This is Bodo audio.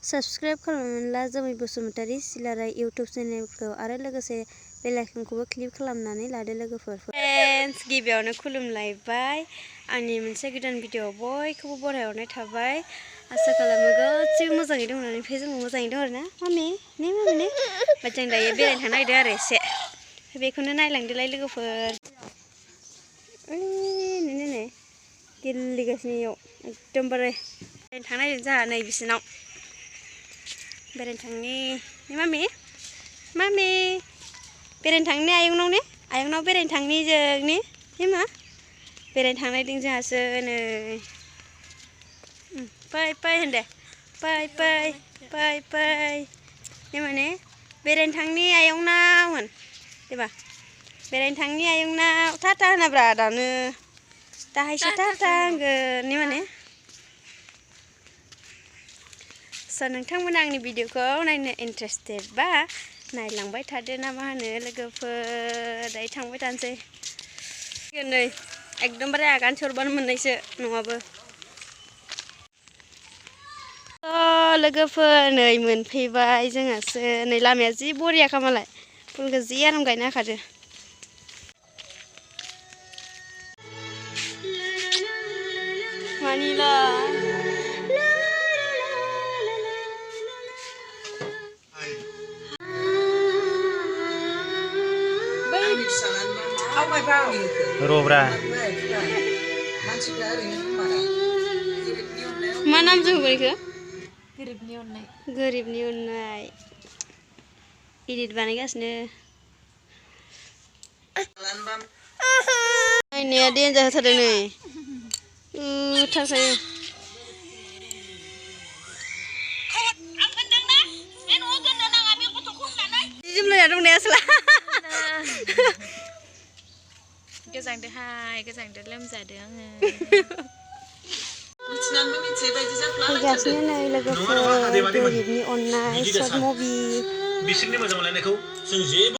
साबस्क्राइब खालामोब्ला जोमै बसुमतारी सिलाराय इउटुब चेनेलखौ आरो लोगोसे बेल आइकनखौबो क्लिक खालामनानै लादो लोगोफोर। फ्रेन्ड्स गिबियावनो खुलुमलायबाय। आंनि मोनसे गोदान भिडिअ बयखौबो बरायहरनाय थाबाय। आसा खालामो गासैबो मोजाङै दं होननानै। ओमफ्राय जोंबो मोजाङै दं आरोना मामि ने मामि ने। ओमफ्राय जों दायो बेरायनो थांनो नागिरदों आरो एसे। बेखौनो नायलांदोलाय लोगोफोर। नै गेलेगासिनो इयाव एकदमबारे बेरायनो थांनो नागिरदों जोंहा नै बिसिनाव। बेरायनो थांनि मामि मामि बेरायनो थांनि आयंनाव ने आयंनाव बेरायनो थांनि जों ने मा बेरायनो थांनायदों जोंहासो नै फै फै होनदे फै फै फै फै ने माने बेरायनो थांनि आयंनाव होन देबा बेरायनो थांनि आयंनाव टाटा होनाब्रा दानो दाहायसो टाटा होनगोन ने माने। नोंथांमोना आंनि भिडिअखौ नायनो इन्टारेस्टेड बा नायलांबाय थादो ना मा होनो लोगोफोर। दायो थांबाय थानोसै नै एकदमबारे आगान सुरबानो मोननायसो नङाबो। लोगोफोर नै मोनफैबाय जोंहासो। नै लामाया जि बरियाखा मालाय फुलखौ जि आराम गायना होखादो। मानिला Robra. मा नामजों होगोन इखो? गोरिबनि अननाय इदिट बानायगासिनो। नायनाया देन्जार जाथारदों नै थारखायो। जोमलायना दं ने आसोला। गोजांदोहाय गोजांदो लोमजादो आङो। फैगासिनो नै लोगोफोर गोरिबनि अननाय सर्ट मुभि। बिसोरनि मोजां मोनलायनायखौ जों जेबो